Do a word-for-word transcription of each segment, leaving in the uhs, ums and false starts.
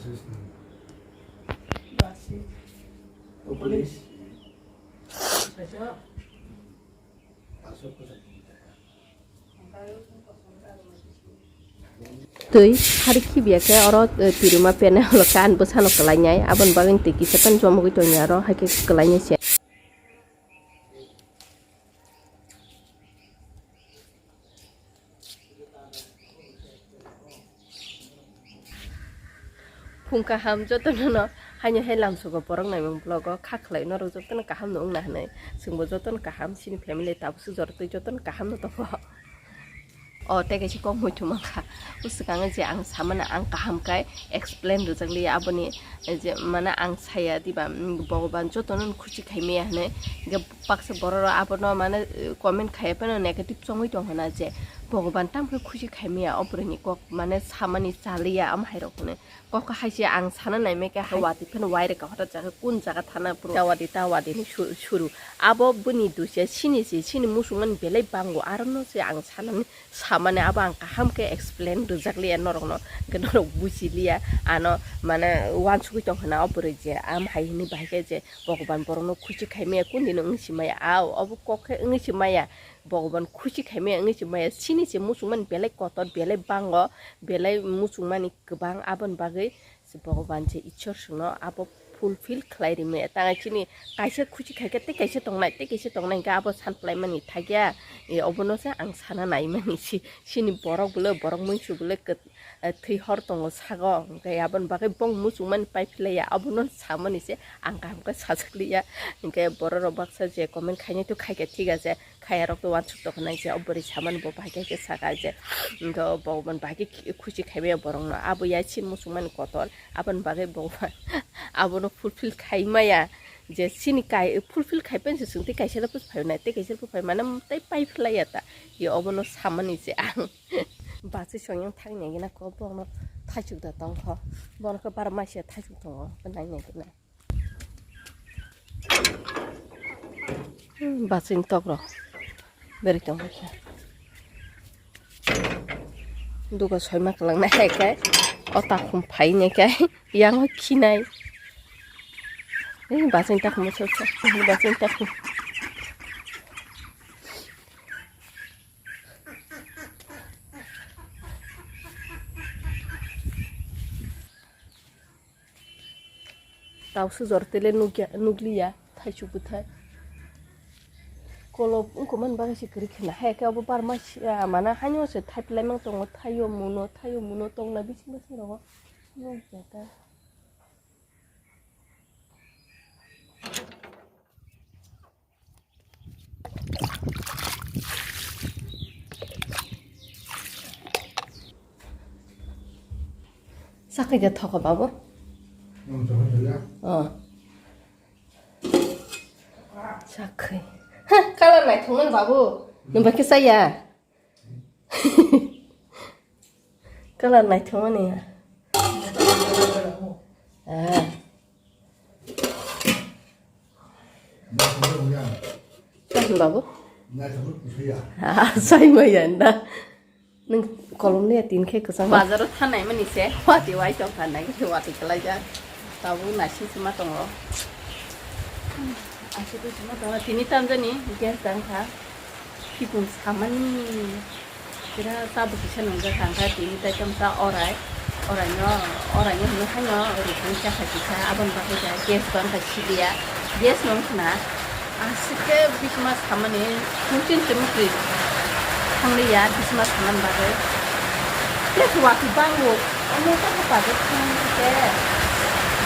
Twi hari khibiya khe oro, eh, tirima pene holo kan bwsano kwlainai, aboni bagwi twi kisa tang chomogwi tongya oro, hai khe kwlainai se. Phung kaham jotono no haino hai lamsogo borok naimung vlog o kha khlai norok jotono kaham no wngna hinwi chwngbo jotono kaham chini family tabuk se jora twi jotono kaham no tongo. O tei kaisa kok muitu mankha o swkango je ang samani ang kaham kai explain rwjak liya aboni je mane ang saya diba, mm, Bhogoban jotono khuchi khaimaya hinwi hwnkhe baksa borok rok abono mane, eh, comment khaiya phano negative chongwi tong hwnna je Bhogoban tamkhe khuchi khaimaya o bwrwini kok mane samani chaliya am hai rok hwnwi. Kok hai se ang sana naimai khe hai watwi phano waireka hota jaga kun jaga thana phuru tawadi tawadi ni su-, suru. Abo bini dusia sini se sini musungmani belai bango arono se ang sanani samani abo ang kaham khe explain rwjak liya norokno. Hwnkhe norok buji liya ano mane uansugwi tong hwnna o bwrwi je am hai hwnwi bahai khe je Bhogoban borokno khuchi khaimaya kundino wngwi si maya a obo kok khe wngwi si maya Bhogoban khuchi khaimaya wngwi si maya sini se musungmani belai kotor belai bango belai musungmani kwbang aboni bagwi se Bhogoban je Ishwar chwngno abo fulfill khlai rimaya. Tang chini kaisa khuchi khaikhe tei kaisa tongnai, tei kaisa tongnai hwnkhe abo san plaimani thakya. E, obono se ang sana naimani si, sini borok bwle, borok muisu bwle kwt-, e, thwi hor tongo sago. Hwnkhe aboni bagwi bong muchungmani pai phlaiya, abono samani se ang kaham khe sajak liya. Hwnkhe borok rok baksa je comment khainai to khaikhe thik ase. Khaya rok to uansuk tong nai je, o bwrwi samani bo bahai khe saka je, do Bhogoban bahai khe khuchi khaimaya borok no, abo ya sin muchungmani kotor, aboni bagwi Bhogoban abono fulfill khaimaya, je sini kai fulfill khaipan se chwng tei kaisa rok phai nai, tei kaisa rok phai mane tei pai phlaiya ta, ye obono samani se ang. Bachwi songyang thang nai gina ko, bono thaichuk da tong kho, bono khe bar maisa thaichuk tongo, nai nai gina. Hmm, bachwini tok rok beri tong kha. Dugo soima kwlwng nai hai khe o takhum phai nai khe yang o khinai. Ei bachwini takhum bachwini takhum. Tausu jor tele nukya, nukliya, thaichuk bwthai. Kolop wngkha mani bagwi se kwrwi khwna. Hai khe abo bar ma sia mana haino se thaiplai mang tongo, thaio muno, thaio muno tongna bising bising rogo. Nukya ta. Sakhe de thoko babu. Hmm, thoko de ya. Oh. Sakhe. Ha, kala nai thongman babu. Nung bakhe saya. Kalar naithokmani ya. Ah. Naithok ya. Tah, babu. Naithok ya. Ah, sai maya nda. Nung kolom ni tin khe kwchang. Bazar o thanai mani se, wati wai tong thanai, wati kalai ja. Tabu nasi sima tongo. Aswk sima tongo, tini tamjani gas dang kha. Khikung samani kira tabuk kisa nungjak kha, wngkha tini tai tamsa orai, oraino, oraino hwnwi haino ruknwi chakha kisa, aboni bagwi da gas bangkha siliya, gas nung khna. Aswk khe bisma samani hwnwi se mukri thangliya, bisma samani bagwi. Gas watwi bango. Ano ta ha budget khana hwnkhe.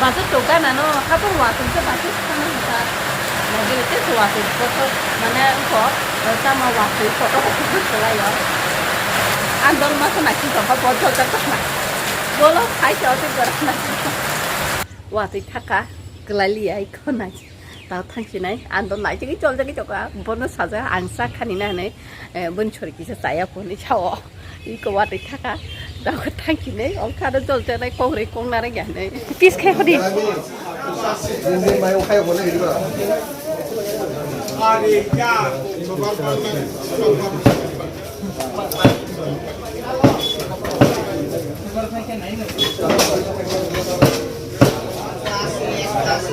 Budget to gana no, haphang watwi se budget khana hwnkha. Nagiri te se watwi kotor, mane wngkho, tamo watwi kotor kotor khlaio. Ang dol ma khna ki tongkha, bojol ta khna. Bolo khai se otwi gora khna. Watwi thaka, kwlai liya, iko nai. Ta thangsinai, ang dol nai tigi chol jagi toka, bono saja, ang sa khani na hinui, eh, boni sori kisa chaya phone sao. Iko watwi thaka, dago thangkhinai, ongkha do jol janai, kok rwi kok narwk ya hinui. Pis khai hodi.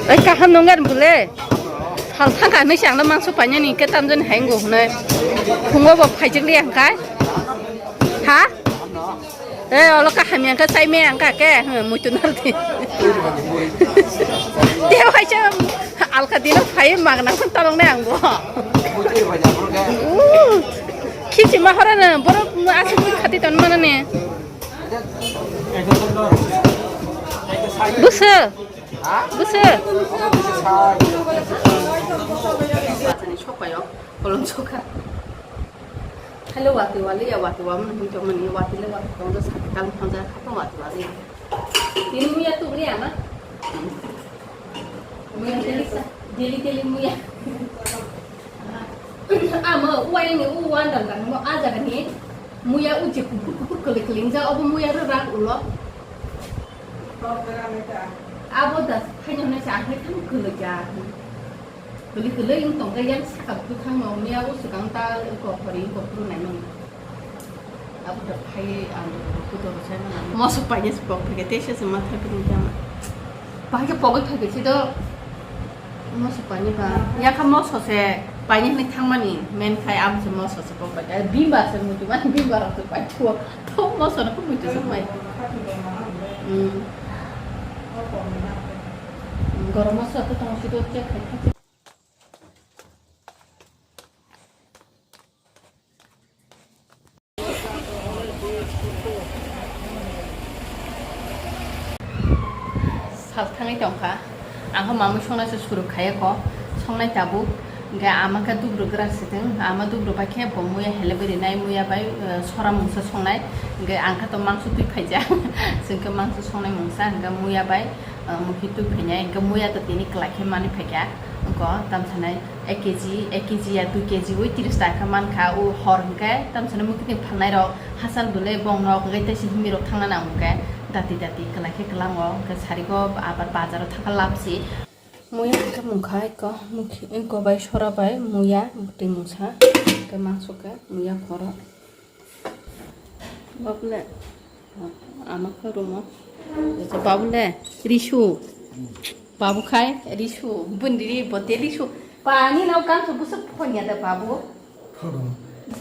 Oi, kaham nungyan bole. Sal thangka hinwi se angno mangso painani ke tamjani hai wngkha hwnwi. Phungo bo phaijak liya hwnkhai. Ha? Eh, olo kaham yang khe chai me ang kha ke. Hmm, muitu nardi. Te waisa alka dino phai magna khon talong ne ang bo. Uh, khichi mahara na borok asuk khati ton mana ne. Busa. Busa. Sokpayo, kolom soka. Hello, wati wali ya, wati wa mun hung tong mani, wati le wati tong do sati kal phang ja kha wati wali. Ini muya tu beli ama. Muya daily sa, daily daily muya. Ama, uwa ini uwa ndang kan mo aja kan ni. Muya uji kupur kupur kele kele ja obo muya ro ran ulo. Abo das khaina hwnai sa ang khai thang kele ja. Kwlwi kwlwi wng tong khe yang saka bwkhang no miya o swkang ta kok hori kok phuru nai mani. Abo da phai ang kudo rwchai mano. Moso paine se pok phai khe tei se se ma thai phuru tama. Bahai khe pogwi phai khe si do. Moso paine ba. Ya kha moso se paine hwnwi thang mani. Men khai abo se moso se pok phai khe. Bimba se mutu mani bimba rok se pai thuo. Thok moso no khe mutu se pai. Hmm. Garam masala to tong si do check khai khai. Sal thangwi tongkha. Ang khe mamui songnai se suru khaiya kho. Songnai tabuk. Hingke ama khe dubru grak siteng. Ama dubru bai khe bo muya hele bwrwi nai muya bai, eh, sora mungsa songnai. Hingke ang khe to mangso twi phaijak. Chwng khe mangso songnai mungsa hingke muya bai. Ah, muitu khainai, hingke muya to tini kwlai khe manwi phaikha, wngkha tamsanai ek kg, ek kg ya dui kg wi tris taka mankha, o hor hingke tamsanai muitu ni phalnai rok hachal bwlai bong nok hingke tei se himwi rok thangna nang hingke dati dati kwlai khe kwlango, hingke sari go abar bazar o thangkha lapsi. Muya hingke mungkha eko, mukhi-, eko bai sora bai muya bwtwi mungsa, hingke mangso khe muya khoro. Babu le, ama khe rumo. Babu le, risu. Babu khai, risu. Bundiri, bote risu. Pani nao kanso busa phonya da babu.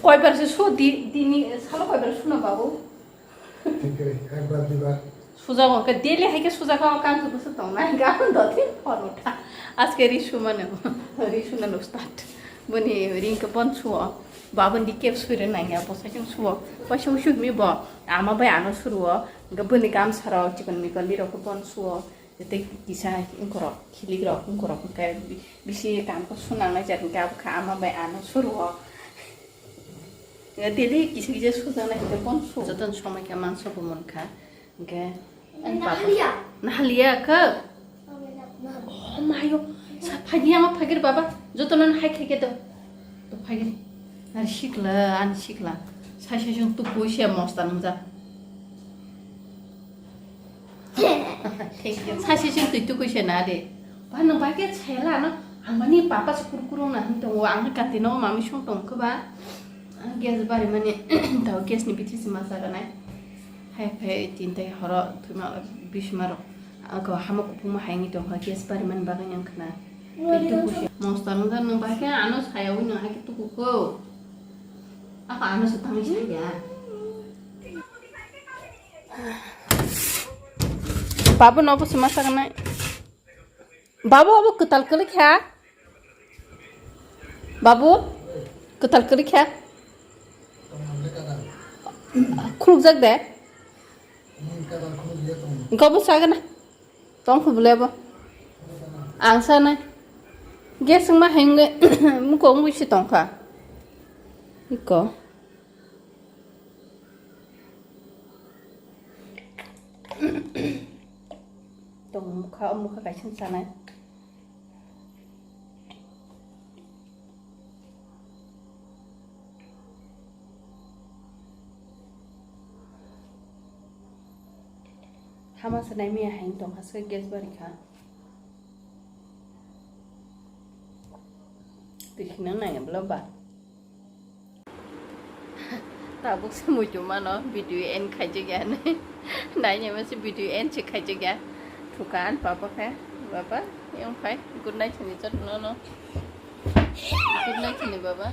Koibar se su di, dini, salo koibar su na babu. Thik hai, ekbar dibar. Sujago, ke daily hai ke sujago, kanso busa tong na, gabon doti phone utha. Aske risu mane, risu na no start. Buni ring ke bon suo. Babon di kep suire nangya, bo saikung suo. Paisa usu mi bo, ama bai ano suruo. Ga buni gamsa rok, chikon mikon di rok bon suo. Tei kisa ingkorok, khilik rok, ingkorok hingke bi-, bisi kam ko sunang nai jat hingke abo kha ama bai ano suruo. Daily kisa kisa sujaknai hingke bon suo. Joton somoi khe mangso bo mon kha. Hingke, eh, baba. Nahaliya. Nahaliya khe? Oh, mayo. Sa phagi ama phagir baba. Joto nan hai khai khe to. To phagir. Ar sikla, an sikla. Sai sai jung tu koi se mosta nung ja. Thank you. Sai sai jung tu tu koi se na de. Ba nung ba ke sai la no. Ang mani papa se kurkurung na hung tongo. Ang kati no mami sung tong khe ba. Ang gas bari mani. Tao gas ni bithi se ma sa ganai. Hai phai tin tai horo thuma bisma rok ako hamo kupuma hai ni tong ha gas bari man bagwi yang khna. Tei tuku se mosta nung da nung ba khe ano saya wi nung hai khe tuku ko. Ako ano se tangwi saya. Babu no bo se ma sa ganai. Babu, abo kwtal kwrwi kha? Babu, kwtal kwrwi kha? Khulukjak de? Gobo sagana. Tong kho bole bo. Ang sanai. Gas wngma hai wngwi muko wngwi se tongkha. Iko. Tong mukha, o mukha kaisa chanai. Hama se nai miya hai tong kha se gas bari kha. Twi khna nai bwla ba. Tabuk se muitu mano video end khaijak ya hinwi. Nainai mase video end se khaijak ya. Thuka ani papa khe. Baba, yang phai. Good night hini chot no no. Good night hini baba.